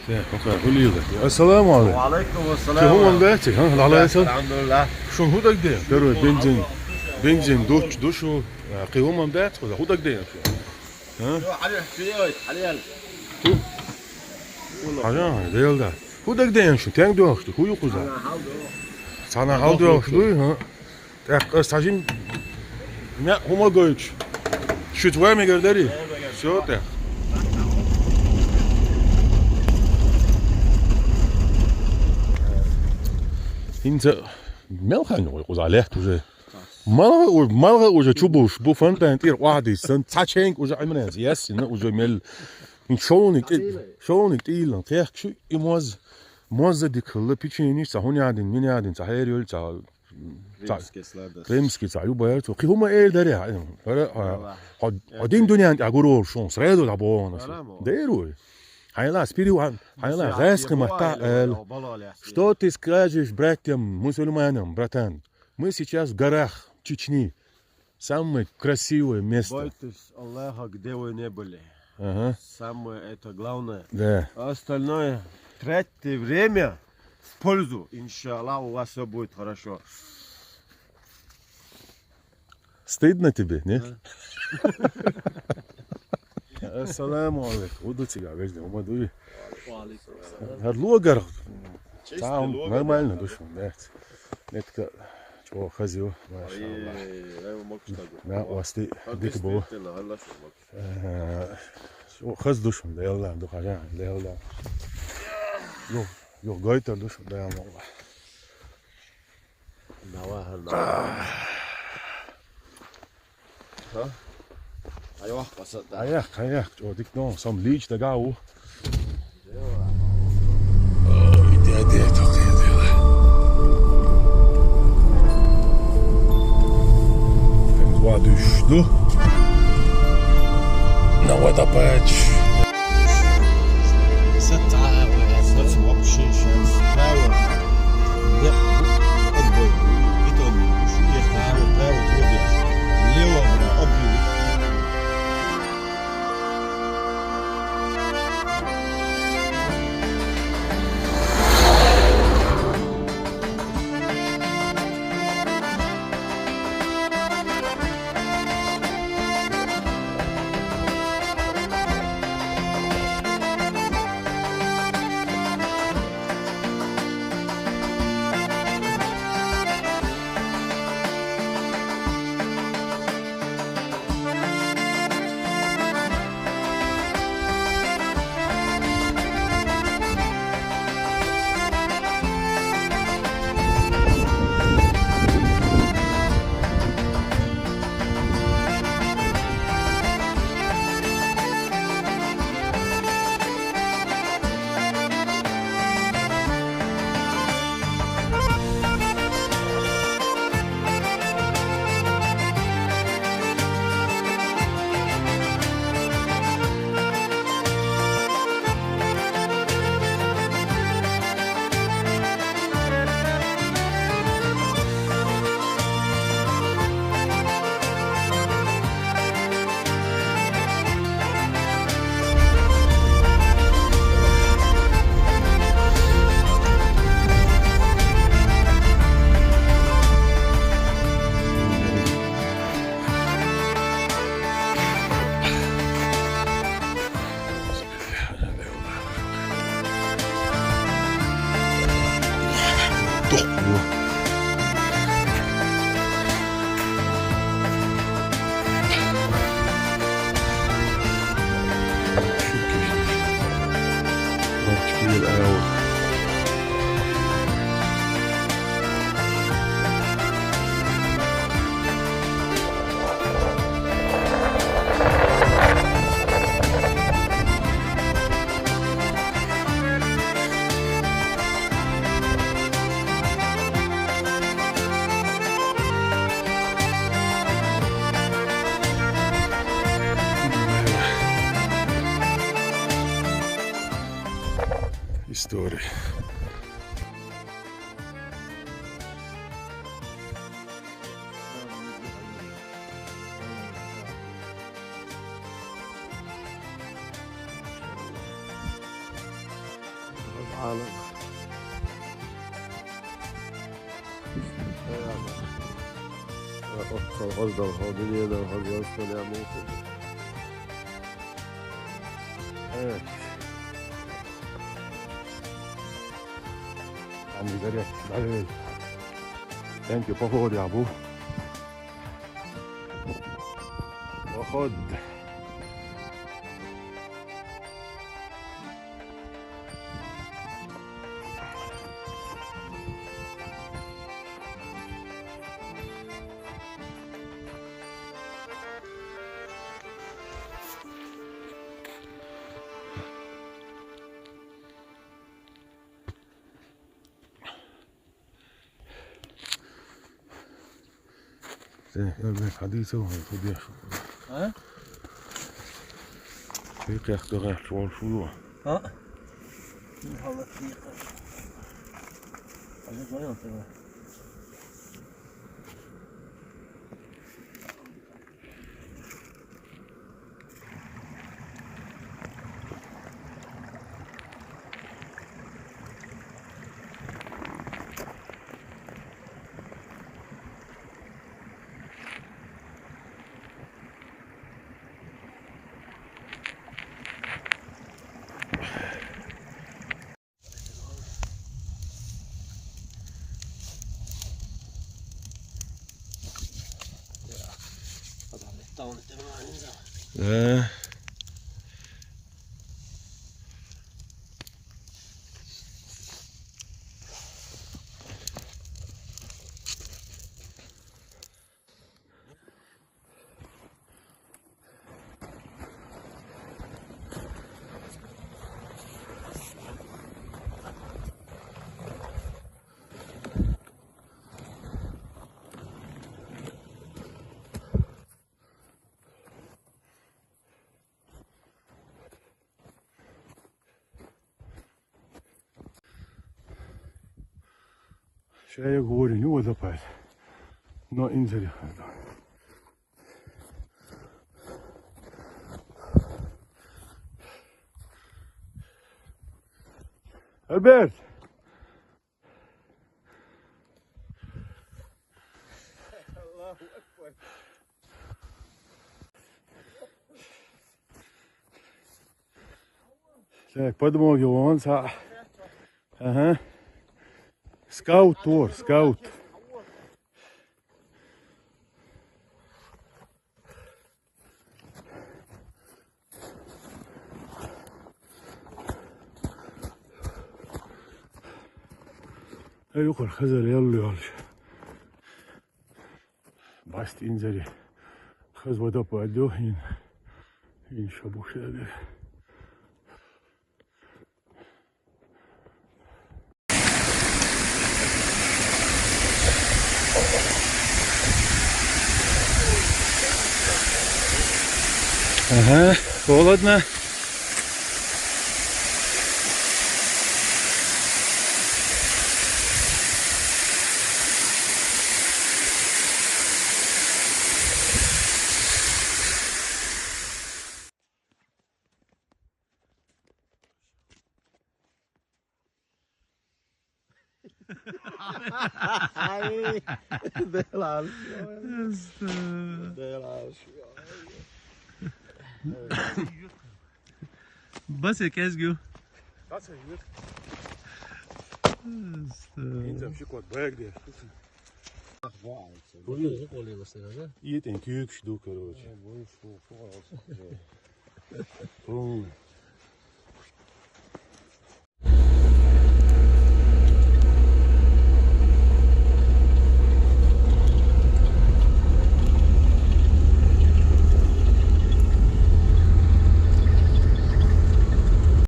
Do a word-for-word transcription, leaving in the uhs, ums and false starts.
Те, пока, хулила. Ассаламу алейкум. Ва алейкум ассалам. Те, хӀумам баьци, хӀа? Алхьамдулиллах. Шун хӀу дагде? Первый бензин. Бензин дуч, душу. Кхы хӀумам баьци, хӀу дагде? ХӀа? Хьажа, делда. ХӀу дагде шу, тенг дуахш, хӀу юкъуза? Цана хьал дуахш дуй, хӀа? ТӀаккха сажим мя хӀума гойтуш. Шуьца вай мегар дари? Всё, тӀаккха. ХӀинца мел хан вай кхуза лехта уже. Малгъа у-, малгъа уже чубуш бу фонтан тӀера охьадийсан. Цхьа ченг уже Ӏимранца яссина уже мел. ХӀин шовник тӀе-, шовник тӀийлан кхехкаш и моз. Мозза дикалла, печенье, цхьа хӀун ядин, мин ядин, цхьа хьеръюль, цхьа Римский сладость. Римский цхьа ю баьр цо. Кхы хӀума эр даре, хьа, хьа, хьа, хьо, хьо дин дуьнен тӀехь гур волуш шун, среду дӀабогӀанаш. Дер ву. Хьайла, спири ван, хьайла, гӀаьс кхиматта аьлла. Что ты скажешь братьям мусульманам, братан? Мы сейчас в горах Чечни. Самое красивое место. Бойтесь Аллаха, где вы не были. Ага. Самое это главное. Да. А остальное тратьте время в пользу. Иншаллах, у вас все будет хорошо. Стыдно тебе, не? Да. Ассаламу алейкум. Уду цига, вежди, ума дуй. Ва алейкум ассалам. Гьар логар. Чисто логар, нормально, да, душу, да. Нетка чӀогӀа хаза ю, машалла. Ай, ай, ма куштагу. На, васти дика бу. Действительно, гьалла шу ма куштагу. Э, шу хаза ду шун, Делла, ду хажа, Делла. Ю, ю гойтар ду шун, Делла. Нава, нава. Ха? Айвах, пасат, да. Айвах, айвах, чӀо дик нон, сам лич дага у. Ой, дядя, только я делаю. Два душ, ду. На водопач. Вообще сейчас. Право. Нет. Отбой. Итог. Право, право, право. Лево, бля, обвели. История. Alın. Eyvallah. Ot kolhoz, dolhoz, dünya dolhoz, yolsuz ya bu. Evet. Там не горят, горят. Энки походу я был. Поход. Sen, ya ben hadi sen, hadi ya. Ha? Bir kıyakta kaç, on şu. Ha? Hadi koy ortaya. Ee. Сейчас я говорю, не водопад, но интересно. Альберт! Так, подмоги вон, са. Ага. Скаут тур, скаут. Эй, юкъар хазар яллу ялш. Баст инзари. Хаз водопад ин. Ин шабушеде. Ага, холодно. Ay, de la alışıyor. Este. De la alışıyor. Bas ya, kes gö. Bas ya, yürü. Este. Инзам ши кот баяг де. Бургер же коле ласте, да? И тен кюк шду, короче. Бургер.